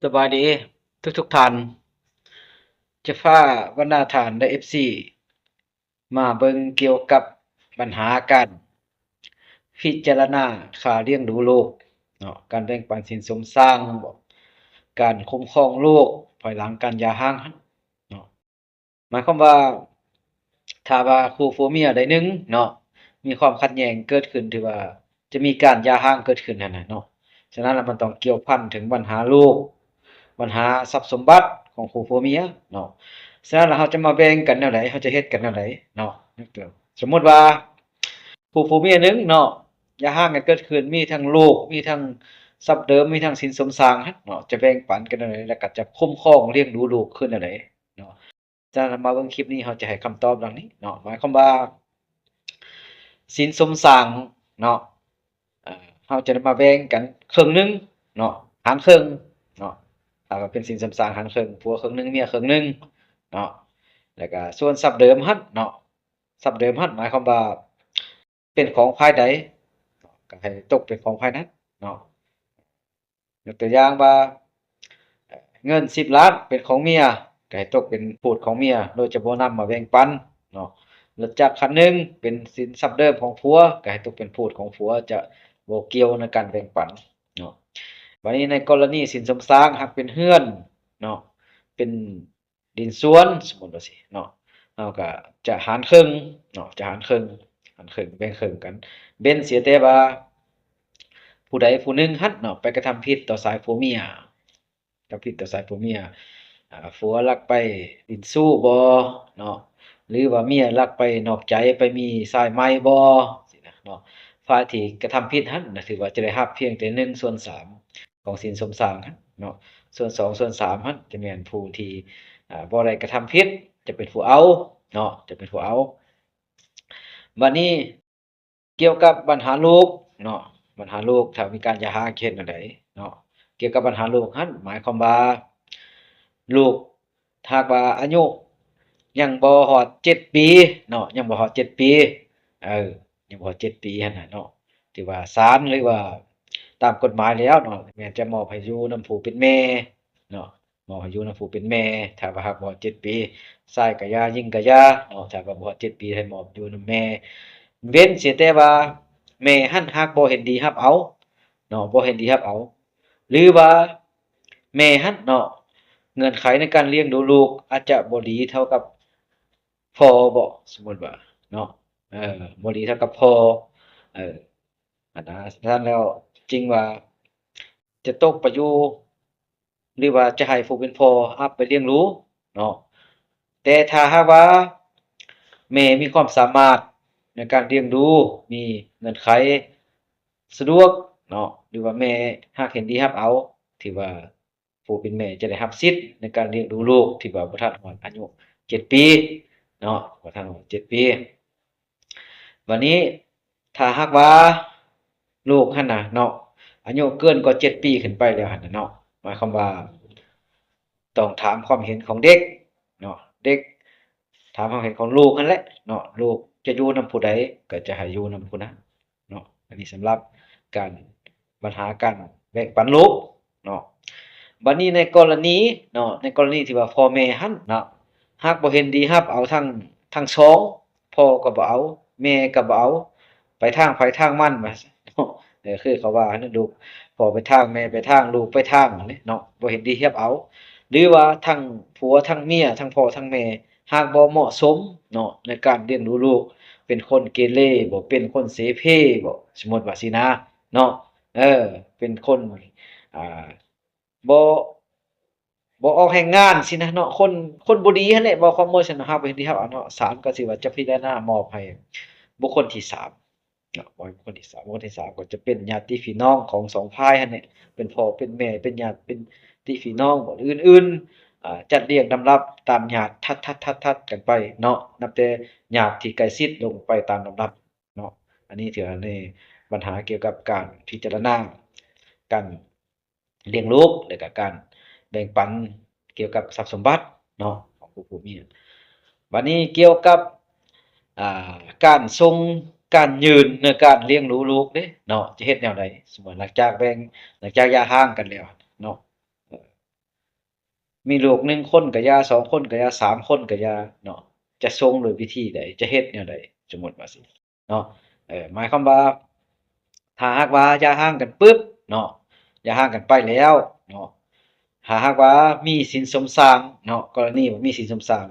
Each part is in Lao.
ສະບາຍດີທຸກໆທ່ານ. ຈະພາບັນດາທ່ານ ແລະ ເອັຟຊີ ມາເບິ່ງກ່ຽວກັບບັນຫາການພິຈາລະນາຄ່າລ້ຽງດູລູກເນາະ, ການແບ່ງປັນສິນສົມສ້າງ, ການຄຸ້ມຄອງລູກພາຍຫຼັງການຢ່າຮ້າງຫັ້ນເນາະ. ໝາຍຄວາມວ່າ ຖ້າວ່າຄູ່ຜົວເມຍໃດໜຶ່ງເນາະ ມີຄວາມຂັດແຍ່ງເກີດຂຶ້ນ ຖືວ່າຈະມີການຢ່າຮ້າງເກີດຂຶ້ນຫັ້ນນະເນາະ. ສະນັ້ນລະມັນຕ້ອງກ່ຽວພັນເຖິງບັນຫາລູກ, ບັນຫາຊັບສົມບັດຂອງຄູ່ຜົວເມຍເນາະ. ສະນັ້ນລະເຮົາຈະມາແບ່ງກັນແນວໃດ, ເຮົາຈະເຮັດກັນແນວໃດເນາະ. ຍົກຕົວຢ່າງ ສົມມຸດວ່າ ຄູ່ຜົວເມຍໜຶ່ງເນາະ ຢ່າຮ້າງກັນເກີດຂຶ້ນ, ມີທັງລູກ, ມີທັງຊັບເດີມ, ມີທັງສິນສົມສ້າງຫັ້ນເນາະ, ຈະແບ່ງປັນກັນແນວໃດ ແລ້ວກໍຈະຄຸ້ມຄອງລ້ຽງດູລູກຄືແນວໃດເນາະ. ສະນັ້ນມາເບິ່ງຄລິບນີ້ ເຮົາຈະໃຫ້ຄຳຕອບດັ່ງນີ້ເນາະ. ໝາຍຄວາມວ່າ ສິນສົມສ້າງເນາະ ເອີ ເຮົາຈະໄດ້ມາແບ່ງກັນເຄິ່ງໜຶ່ງເນາະ, ຫານເຄິ່ງເນາະ. ຖ້າວ່າເປັນສິນສົມສ້າງ ຫານເຄິ່ງ, ຜົວເຄິ່ງໜຶ່ງ ເມຍເຄິ່ງໜຶ່ງເນາະ. ແລ້ວກະສ່ວນຊັບເດີມຫັ້ນເນາະ, ຊັບເດີມຫັ້ນໝາຍຄວາມວ່າ ເປັນຂອງຝ່າຍໃດ ກໍໃຫ້ຕົກເປັນຂອງຝ່າຍນັ້ນເນາະ. ຍົກຕົວຢ່າງວ່າ ເງິນສິບລ້ານເປັນຂອງເມຍ ກໍໃຫ້ຕົກເປັນພູດຂອງເມຍ ໂດຍຈະບໍ່ນຳມາແບ່ງປັນເນາະ. ລົດຈັກຄັນໜຶ່ງເປັນສິນຊັບເດີມຂອງຜົວ ກໍໃຫ້ຕົກເປັນພູດຂອງຜົວ ຈະບໍ່ກ່ຽວໃນການແບ່ງປັນເນາະ. ບາດນີ້ໃນກໍລະນີສິນສົມສ້າງ ຫາກເປັນເຮືອນເນາະ ເປັນ ດິນສວນ ສົມມຸດວ່າຊີ້ເນາະ, ເຮົາກໍຈະຫານເຄິ່ງເນາະ, ຈະຫານເຄິ່ງ ຫານເຄິ່ງ ແບ່ງເຄິ່ງກັນ, ເວັ້ນເສຍແຕ່ວ່າຜູ້ໃດຜູ້ໜຶ່ງຫັ້ນເນາະ ໄປກະທຳຜິດຕໍ່ສາຍຜົວເມຍ, ກະທຳຜິດຕໍ່ສາຍຜົວເມຍ, ອາ ຜົວລັກໄປຫຼິ້ນຊູ້ບໍເນາະ ຫຼືວ່າເມຍລັກໄປນອກໃຈ ໄປມີຊາຍໃໝ່ບໍ ຊີ້ນະເນາະ. ຝ່າຍທີ່ກະທຳຜິດຫັ້ນນະ ຖືວ່າຈະໄດ້ຮັບພຽງແຕ່ໜຶ່ງສ່ວນສາມ ຂອງສິນສົມສ້າງຫັ້ນເນາະ, ສ່ວນສອງສ່ວນສາມຫັ້ນຈະແມ່ນຜູ້ທີ່ ອາ ບໍ່ໄດ້ກະທຳຜິດ ຈະເປັນຜູ້ເອົາເນາະ, ຈະເປັນຜູ້ເອົາ. ບາດນີ້ກ່ຽວກັບບັນຫາລູກເນາະ, ບັນຫາລູກ ຖ້າມີການຢ່າຮ້າງເຮັດແນວໃດເນາະ? ກ່ຽວກັບບັນຫາລູກຫັ້ນ ໝາຍຄວາມວ່າ ລູກ ຫາກວ່າອາຍຸຍັງບໍ່ຮອດເຈັດປີເນາະ, ຍັງບໍ່ຮອດເຈັດປີ ເອີ ຍັງບໍ່ຮອດເຈັດປີຫັ້ນນະເນາະ, ຖືວ່າສານ ຫຼືວ່າຕາມກົດໝາຍແລ້ວເນາະ ແມ່ນຈະມອບໃຫ້ຢູ່ນຳຜູ້ເປັນແມ່ເນາະ, ມອບໃຫ້ຢູ່ນຳຜູ້ເປັນແມ່. ຖ້າວ່າຫາກບໍ່ຮອດເຈັດປີ ຊາຍກະຢ່າ ຍິງກະຢ່າເນາະ, ຖ້າວ່າບໍ່ຮອດເຈັດປີໃຫ້ມອບຢູ່ນຳແມ່, ເວັ້ນເສຍແຕ່ວ່າແມ່ຫັ້ນຫາກບໍ່ເຫັນດີຮັບເອົາເນາະ, ບໍ່ເຫັນດີຮັບເອົາ ຫຼືວ່າແມ່ຫັ້ນເນາະ ເງື່ອນໄຂໃນການລ້ຽງດູລູກອາດຈະບໍ່ດີເທົ່າກັບພໍ່ບໍ ສົມມຸດວ່າເນາະ, ເອີ ບໍ່ດີເທົ່າກັບພໍ່ ເອີ ອັນນະ. ສະນັ້ນແລ້ວຈຶ່ງວ່າຈະຕົກໄປຢູ່ ຫຼືວ່າຈະໃຫ້ຜູ້ເປັນພໍ່ຮັບໄປລ້ຽງດູເນາະ. ແຕ່ຖ້າຫາກວ່າແມ່ມີຄວາມສາມາດໃນການລ້ຽງດູ ມີເງື່ອນໄຂສະດວກເນາະ ຫຼືວ່າແມ່ຫາກເຫັນດີຮັບເອົາ ຖືວ່າຜູ້ເປັນແມ່ຈະໄດ້ຮັບສິດໃນການລ້ຽງດູລູກທີ່ວ່າບໍ່ທັນຮອດອາຍຸເຈັດປີເນາະ, ບໍ່ທັນຮອດເຈັດປີ. ບາດນີ້ ຖ້າຫາກວ່າລູກຫັ້ນນະເນາະ ອາຍຸເກີນກວ່າເຈັດປີຂຶ້ນໄປແລ້ວຫັ້ນນະເນາະ, ໝາຍຄວາມວ່າຕ້ອງຖາມຄວາມເຫັນຂອງເດັກເນາະ, ເດັກຖາມຄວາມເຫັນຂອງລູກຫັ້ນແຫຼະເນາະ, ລູກຈະຢູ່ນຳຜູ້ໃດກໍຈະໃຫ້ຢູ່ນຳຜູ້ນັ້ນເນາະ. ອັນນີ້ສຳລັບການ ບັນຫາການແບ່ງປັນລູກເນາະ. ບາດນີ້ໃນກໍລະນີເນາະ ໃນກໍລະນີທີ່ວ່າພໍ່ແມ່ຫັ້ນເນາະ ຫາກບໍ່ເຫັນດີຮັບເອົາທັງ ທັງສອງ ພໍ່ກໍບໍ່ເອົາ ແມ່ກໍບໍ່ເອົາ ໄປທາງໃຜທາງມັນວ່າຊັ້ນເນາະ. ເອີ ຄືເຂົາວ່າຫັ້ນນະ ລູກ ພໍ່ໄປທາງ ແມ່ໄປທາງ ລູກໄປທາງຫັ້ນເນາະ, ບໍ່ເຫັນດີຮັບເອົາ ຫຼືວ່າທັງຜົວທັງເມຍ ທັງພໍ່ທັງແມ່ ຫາກບໍ່ເໝາະສົມເນາະ ໃນການລ້ຽງດູລູກ ເປັນຄົນເກເລບໍ ເປັນຄົນເສເພບໍ ສົມມຸດວ່າຊີ້ນະເນາະ, ເອີ ເປັນຄົນ ອ່າ ບໍ່ ບໍ່ອອກແຮງງານຊີ້ນະເນາະ, ຄົນ ຄົນບໍ່ດີຫັ້ນແຫຼະ ເວົ້າຄວາມໝົດຊັ້ນເນາະ, ຫາກບໍ່ເຫັນດີຮັບເອົາເນາະ, ສານກໍຊິວ່າຈະພິຈາລະນາມອບໃຫ້ບຸກຄົນທີສາມ ເນາະ, ບໍ່ໃຫ້ຄົນທີສາມ, ຄົນທີສາມກໍຈະເປັນຍາດຕິພີ່ນ້ອງຂອງສອງຝ່າຍຫັ້ນແຫຼະ, ເປັນພໍ່ເປັນແມ່ ເປັນຍາດ ເປັນຕິພີ່ນ້ອງ ຫຼືອື່ນໆ, ອາ ຈັດລຽງລຳດັບຕາມຍາດ ຖັດໆໆກັນໄປເນາະ, ນັບແຕ່ຍາດທີ່ໃກ້ຊິດລົງໄປຕາມລຳດັບເນາະ. ອັນນີ້ຖືວ່າໃນບັນຫາກ່ຽວກັບການພິຈາລະນາ ການ ລ້ຽງລູກ ແລະກະການແບ່ງປັນກ່ຽວກັບຊັບສົມບັດເນາະ ຂອງຜູ້ ຜູ້ມີ. ບາດນີ້ກ່ຽວກັບ ອ່າ ການສົ່ງ ການຍື່ນໃນການລ້ຽງດູລູກເດ້ເນາະ ຈະເຮັດແນວໃດ? ສົມມຸດວ່າຫຼັງຈາກແບ່ງ ຫຼັງຈາກຢ່າຮ້າງກັນແລ້ວເນາະ ເອີ ມີລູກໜຶ່ງຄົນກໍຢ່າ ສອງຄົນກໍຢ່າ ສາມຄົນກໍຢ່າເນາະ ຈະຊົງດ້ວຍວິທີໃດ ຈະເຮັດແນວໃດ ສົມມຸດວ່າຊີ້ເນາະ ເອີ ໝາຍຄວາມວ່າ ຖ້າຫາກວ່າຢ່າຮ້າງກັນປຶບເນາະ ຢ່າຮ້າງກັນໄປແລ້ວເນາະ ຖ້າຫາກວ່າມີສິນສົມສ້າງເນາະ ກໍລະນີວ່າມີສິນສົມສ້າງ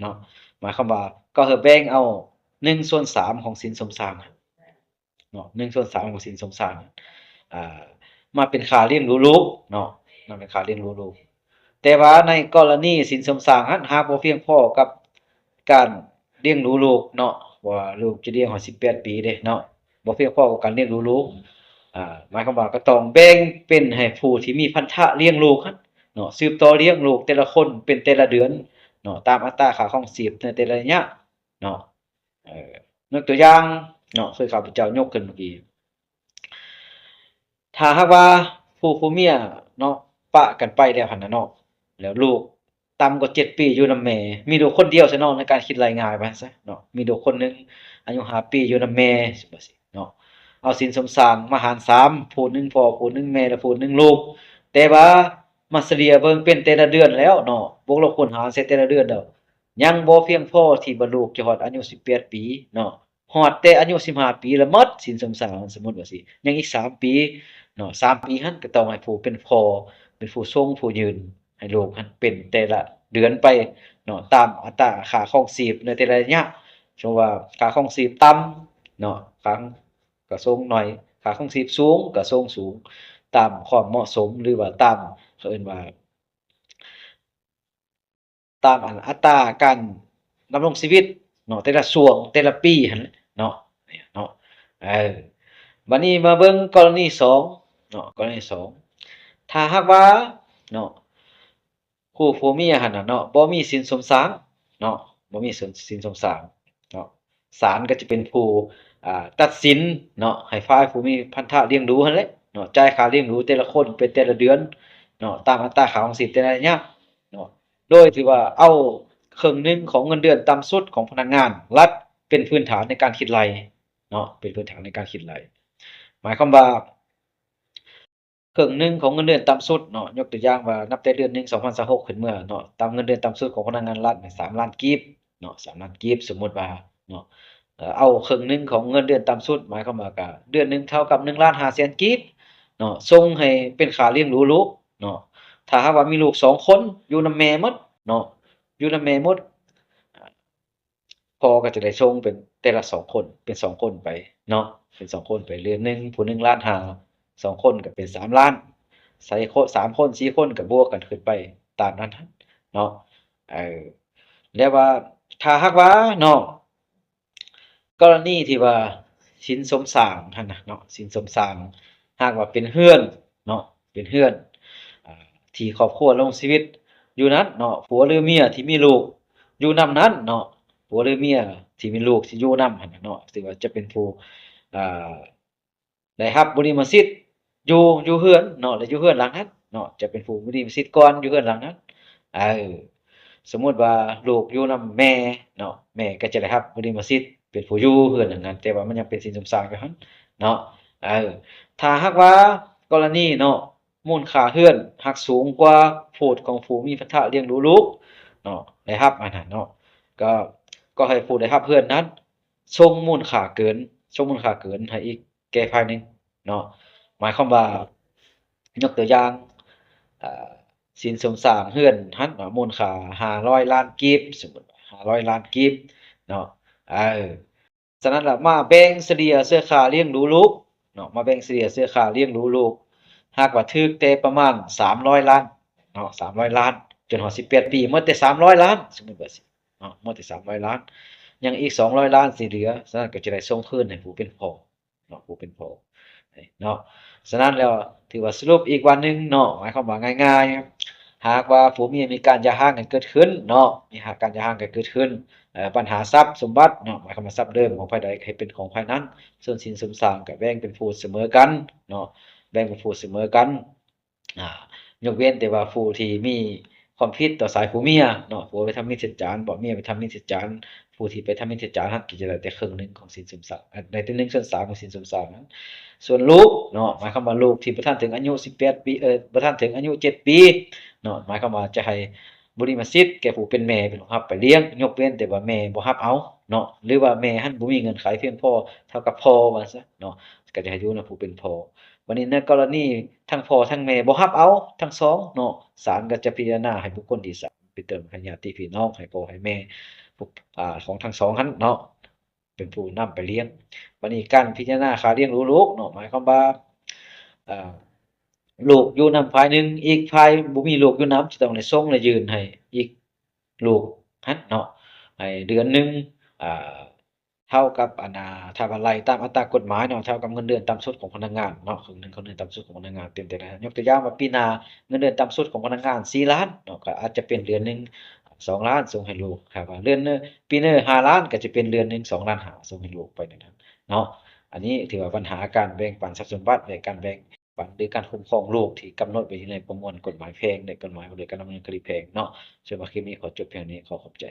ເນາະ ໝາຍຄວາມວ່າກໍໃຫ້ແບ່ງເອົາໜຶ່ງສ່ວນສາມຂອງສິນສົມສ້າງ ເນາະ ໜຶ່ງສ່ວນສາມຂອງສິນສົມສ້າງ ອ່າ ມາເປັນຄ່າລ້ຽງດູລູກເນາະ ມາເປັນຄ່າລ້ຽງດູລູກ ແຕ່ວ່າໃນກໍລະນີສິນສົມສ້າງຫັ້ນ ຫາກບໍ່ພຽງພໍກັບການລ້ຽງດູລູກເນາະ ເພາະວ່າລູກຈະລ້ຽງຮອດສິບແປດປີເດ້ເນາະ ບໍ່ພຽງພໍກັບການລ້ຽງດູລູກ ອ່າ ໝາຍຄວາມວ່າກໍຕ້ອງແບ່ງເປັນໃຫ້ຜູ້ທີ່ມີພັນທະລ້ຽງລູກຫັ້ນເນາະ ສືບຕໍ່ລ້ຽງລູກແຕ່ລະຄົນເປັນແຕ່ລະເດືອນເນາະ ຕາມອັດຕາຄ່າຄອງຊີບໃນແຕ່ລະໄລຍະເນາະ. ເອີ ຍົກຕົວຢ່າງເນາະ ຄືຂ້າພະເຈົ້າຍົກຂຶ້ນເມື່ອກີ້ ຖ້າຫາກວ່າຜູ້ ຜູ້ເມຍເນາະ ປະກັນໄປແລ້ວຫັ້ນນະເນາະ ແລ້ວລູກຕ່ຳກວ່າເຈັດປີຢູ່ນຳແມ່ ມີລູກຄົນດຽວຊະເນາະ ໃນການຄິດໄລ່ງ່າຍວ່າຊັ້ນຊະເນາະ ມີລູກຄົນໜຶ່ງອາຍຸຫ້າປີຢູ່ນຳແມ່ ເນາະ ເອົາສິນສົມສ້າງມາຫານສາມ ຜູ້ໜຶ່ງພໍ່ ຜູ້ໜຶ່ງແມ່ ແລະ ຜູ້ໜຶ່ງລູກ ແຕ່ວ່າມາສະເລ່ຍເບິ່ງເປັນແຕ່ລະເດືອນແລ້ວເນາະ ບວກລົບຄູນຫານໃສ່ແຕ່ລະເດືອນແລ້ວ ຍັງບໍ່ພຽງພໍທີ່ວ່າລູກຈະຮອດອາຍຸສິບແປດປີເນາະ ຮອດແຕ່ອາຍຸສິບຫ້າປີລະໝົດສິນສົມສ້າງ ສົມມຸດວ່າຊີ້ ຍັງອີກສາມປີເນາະ ສາມປີຫັ້ນກໍຕ້ອງໃຫ້ຜູ້ເປັນພໍ່ເປັນຜູ້ຊົງຜູ້ຢືນໃຫ້ລູກຫັ້ນເປັນແຕ່ລະເດືອນໄປເນາະ ຕາມອັດຕາຄ່າຄອງຊີບໃນແຕ່ລະໄລຍະ ສົມມຸດວ່າຄ່າຄອງຊີບຕ່ຳເນາະ ຄ່າ ກໍຊົງໜ້ອຍ ຄ່າຄອງຊີບສູງກໍຊົງສູງ ຕາມຄວາມເໝາະສົມ ຫຼືວ່າຕາມ ເຂົາເອີ້ນວ່າ ຕາມອັນອັດຕາການດຳລົງຊີວິດເນາະ ແຕ່ລະຊ່ວງ ແຕ່ລະປີຫັ້ນແຫຼະເນາະ ເນາະ ເອີ ບາດນີ້ມາເບິ່ງກໍລະນີສອງເນາະ ກໍລະນີສອງ ຖ້າຫາກວ່າເນາະ ຄູ່ຜົວເມຍຫັ້ນນະເນາະ ບໍ່ມີສິນສົມສ້າງເນາະ ບໍ່ມີສິນ ສິນສົມສ້າງເນາະ ສານກໍຈະເປັນຜູ້ ອ່າ ຕັດສິນເນາະ ໃຫ້ຝ່າຍຜູ້ມີພັນທະລ້ຽງດູຫັ້ນແຫຼະເນາະ ຈ່າຍຄ່າລ້ຽງດູແຕ່ລະຄົນເປັນແຕ່ລະເດືອນເນາະ ຕາມອັດຕາຄ່າຄອງຊີບແຕ່ລະໄລຍະເນາະ ໂດຍທີ່ວ່າເອົາເຄິ່ງໜຶ່ງຂອງເງິນເດືອນຕ່ຳສຸດຂອງພະນັກງານລັດເປັນພື້ນຖານໃນການຄິດໄລ່ເນາະ ເປັນພື້ນຖານໃນການຄິດໄລ່ ໝາຍຄວາມວ່າ ເຄິ່ງໜຶ່ງຂອງເງິນເດືອນຕ່ຳສຸດເນາະ ຍົກຕົວຢ່າງວ່ານັບແຕ່ເດືອນໜຶ່ງ ສອງພັນຊາວຫົກ ຂຶ້ນເມືອເນາະ ຕາມເງິນເດືອນຕ່ຳສຸດຂອງພະນັກງານລັດ ສາມລ້ານກີບເນາະ ສາມລ້ານກີບ ສົມມຸດວ່າເນາະ ເອີ ເອົາເຄິ່ງໜຶ່ງຂອງເງິນເດືອນຕ່ຳສຸດ ໝາຍຄວາມວ່າກະເດືອນໜຶ່ງເທົ່າກັບໜຶ່ງລ້ານຫ້າແສນກີບເນາະ ສົ່ງໃຫ້ເປັນຄ່າລ້ຽງດູລູກເນາະ ຖ້າຫາກວ່າມີລູກສອງຄົນ ຢູ່ນຳແມ່ໝົດເນາະ ຢູ່ນຳແມ່ໝົດ ພໍ່ກໍຈະໄດ້ສົ່ງເປັນແຕ່ລະສອງຄົນ ເປັນສອງຄົນໄປເນາະ ເປັນສອງຄົນໄປ ເດືອນໜຶ່ງຜູ້ໜຶ່ງລ້ານຫ້າ ສອງຄົນກໍເປັນສາມລ້ານ ໃສ່ຄົນ ສາມຄົນ ສີ່ຄົນກໍບວກກັນຂຶ້ນໄປຕາມນັ້ນເນາະ ເອີ ແລ້ວວ່າ ຖ້າຫາກວ່າເນາະ ກໍລະນີທີ່ວ່າສິນສົມສ້າງຫັ້ນນະເນາະ ສິນສົມສ້າງ ຫາກວ່າເປັນເຮືອນເນາະ ເປັນເຮືອນ ອ່າ ທີ່ຄອບຄົວດຳລົງຊີວິດຢູ່ນັ້ນເນາະ ຜົວຫຼືເມຍທີ່ມີລູກຢູ່ນຳນັ້ນເນາະ ຜົວຫຼືເມຍທີ່ມີລູກທີ່ຢູ່ນຳຫັ້ນນະເນາະ ຖືວ່າຈະເປັນຜູ້ ອ່າ ໄດ້ຮັບບຸລິມະສິດຢູ່ ຢູ່ເຮືອນເນາະ ແລະ ຢູ່ເຮືອນຫຼັງນັ້ນເນາະ ຈະເປັນຜູ້ບຸລິມະສິດກ່ອນຢູ່ເຮືອນຫຼັງນັ້ນ ເອີ ສົມມຸດວ່າລູກຢູ່ນຳແມ່ເນາະ ແມ່ກໍຈະໄດ້ຮັບບຸລິມະສິດເປັນຜູ້ຢູ່ເຮືອນຫຼັງນັ້ນ ແຕ່ວ່າມັນຍັງເປັນສິນສົມສ້າງຢູ່ຫັ້ນເນາະ ເອີ ຖ້າຫາກວ່າກໍລະນີເນາະ ມູນຄ່າເຮືອນຫາກສູງກວ່າພູດຂອງຜູ້ມີພັນທະລ້ຽງດູລູກເນາະ ໄດ້ຮັບອັນນັ້ນເນາະ ກໍ ກໍໃຫ້ຜູ້ໄດ້ຮັບເຮືອນນັ້ນສົ່ງມູນຄ່າເກີນ ສົ່ງມູນຄ່າເກີນໃຫ້ອີກແກ່ຝ່າຍໜຶ່ງເນາະ ໝາຍຄວາມວ່າ ຍົກຕົວຢ່າງ ອ່າ ສິນສົມສ້າງເຮືອນຫັ້ນເນາະ ມູນຄ່າຫ້າຮ້ອຍລ້ານກີບ ສົມມຸດຫ້າຮ້ອຍລ້ານກີບເນາະ ເອີ ສະນັ້ນລະ ມາແບ່ງສະເລ່ຍເສືອຄ່າລ້ຽງດູລູກເນາະ ມາແບ່ງສະເລ່ຍເສືອຄ່າລ້ຽງດູລູກ ຫາກວ່າຖືກແຕ່ປະມານສາມຮ້ອຍລ້ານເນາະ ສາມຮ້ອຍລ້ານ ຈົນຮອດສິບແປດປີ ໝົດແຕ່ສາມຮ້ອຍລ້ານ ສົມມຸດວ່າຊີ້ເນາະ ໝົດແຕ່ສາມຮ້ອຍລ້ານ ຍັງອີກສອງຮ້ອຍລ້ານທີ່ເຫຼືອ ສະນັ້ນກໍຈະໄດ້ສົ່ງຄືນໃຫ້ຜູ້ເປັນພໍ່ເນາະ ຜູ້ເປັນພໍ່ເນາະ ສະນັ້ນແລ້ວ ຖືວ່າສະຫຼຸບອີກວ່າໜຶ່ງເນາະ ໝາຍຄວາມວ່າງ່າຍໆ ຫາກວ່າຜົວເມຍມີການຢ່າຮ້າງກັນເກີດຂຶ້ນເນາະ ມີຫາກການຢ່າຮ້າງກັນເກີດຂຶ້ນ ເອີ ບັນຫາຊັບສົມບັດເນາະ ໝາຍຄວາມວ່າຊັບເດີມຂອງໃຜໃດໃຫ້ເປັນຂອງໃຜນັ້ນ ສ່ວນສິນສົມສ້າງກໍແບ່ງເປັນຜູ້ສະເໝີກັນເນາະ ແບ່ງເປັນຜູ້ສະເໝີກັນ ອ່າ ຍົກເວັ້ນແຕ່ວ່າຜູ້ທີ່ມີຄວາມຜິດຕໍ່ຝ່າຍຜູ້ເມຍເນາະ ຜົວໄປທຳມິດສະຈານ ບໍ່ ເມຍໄປທຳມິດສະຈານ ຜູ້ທີ່ໄປທຳມິດສະຈານຫັ້ນ ກໍຈະໄດ້ແຕ່ເຄິ່ງໜຶ່ງຂອງສິນສົມສ້າງ ເອີ ໄດ້ແຕ່ໜຶ່ງສ່ວນສາມຂອງສິນສົມສ້າງນັ້ນ ສ່ວນລູກເນາະ ໝາຍຄວາມວ່າລູກທີ່ບໍ່ທັນເຖິງອາຍຸສິບແປດປີ ເອີ ບໍ່ທັນເຖິງອາຍຸເຈັດປີ ເນາະ ໝາຍຄວາມວ່າຈະໃຫ້ບຸລິມະສິດແກ່ຜູ້ເປັນແມ່ເປັນຜູ້ຮັບໄປລ້ຽງ ຍົກເວັ້ນແຕ່ວ່າແມ່ບໍ່ຮັບເອົາເນາະ ຫຼືວ່າແມ່ຫັ້ນບໍ່ມີເງື່ອນໄຂພຽງພໍເທົ່າກັບພໍ່ວ່າຊັ້ນເນາະ ກໍຈະໃຫ້ຢູ່ນຳຜູ້ເປັນພໍ່. ບັດນີ້ໃນກໍລະນີທັງພໍ່ທັງແມ່ບໍ່ຮັບເອົາທັງສອງເນາະ ສານກໍຈະພິຈາລະນາໃຫ້ບຸກຄົນທີສາມ ເປັນຕົ້ນໃຫ້ຍາດຕິພີ່ນ້ອງ ໃຫ້ພໍ່ໃຫ້ແມ່ ຜູ້ ອາ ຂອງທັງສອງຫັ້ນເນາະ ເປັນຜູ້ນຳໄປລ້ຽງ. ບັດນີ້ການພິຈາລະນາຄ່າລ້ຽງດູລູກເນາະ ໝາຍຄວາມວ່າ ເອີ ລູກຢູ່ນຳຝ່າຍໜຶ່ງ ອີກຝ່າຍບໍ່ມີລູກຢູ່ນຳ ຈະຕ້ອງໄດ້ສົ່ງ ແລະ ຍື່ນໃຫ້ອີກລູກຫັ້ນເນາະ ໃຫ້ເດືອນໜຶ່ງ ອາ ເທົ່າກັບ ອັນ ອາ ຖ້າວ່າໄລ່ຕາມອັດຕາກົດໝາຍເນາະ ເທົ່າກັບເງິນເດືອນຕ່ຳສຸດຂອງພະນັກງານເນາະ ເຄິ່ງໜຶ່ງຂອງເງິນເດືອນຕ່ຳສຸດຂອງພະນັກງານ. ຍົກຕົວຢ່າງວ່າປີໜ້າເງິນເດືອນຕ່ຳສຸດຂອງພະນັກງານສີ່ລ້ານເນາະ ກໍອາດຈະເປັນເດືອນໜຶ່ງສອງລ້ານສົ່ງໃຫ້ລູກ. ຖ້າວ່າເດືອນ ປີໜ້າຫ້າລ້ານ ກໍຈະເປັນເດືອນໜຶ່ງສອງລ້ານຫ້າ ສົ່ງໃຫ້ລູກໄປນັ້ນເນາະ. ອັນນີ້ຖືວ່າບັນຫາການແບ່ງປັນຊັບສົມບັດ ແລະ ການແບ່ງປັນ ຫຼື ການຄຸ້ມຄອງລູກທີ່ກຳນົດໄວ້ຢູ່ໃນປະມວນກົດໝາຍແພ່ງ ແລະ ກົດໝາຍວ່າດ້ວຍການດຳເນີນຄະດີແພ່ງເນາະ. ສຳລັບຄລິບນີ້ຂໍຈົບພຽງນີ້ ຂໍຂອບໃຈ.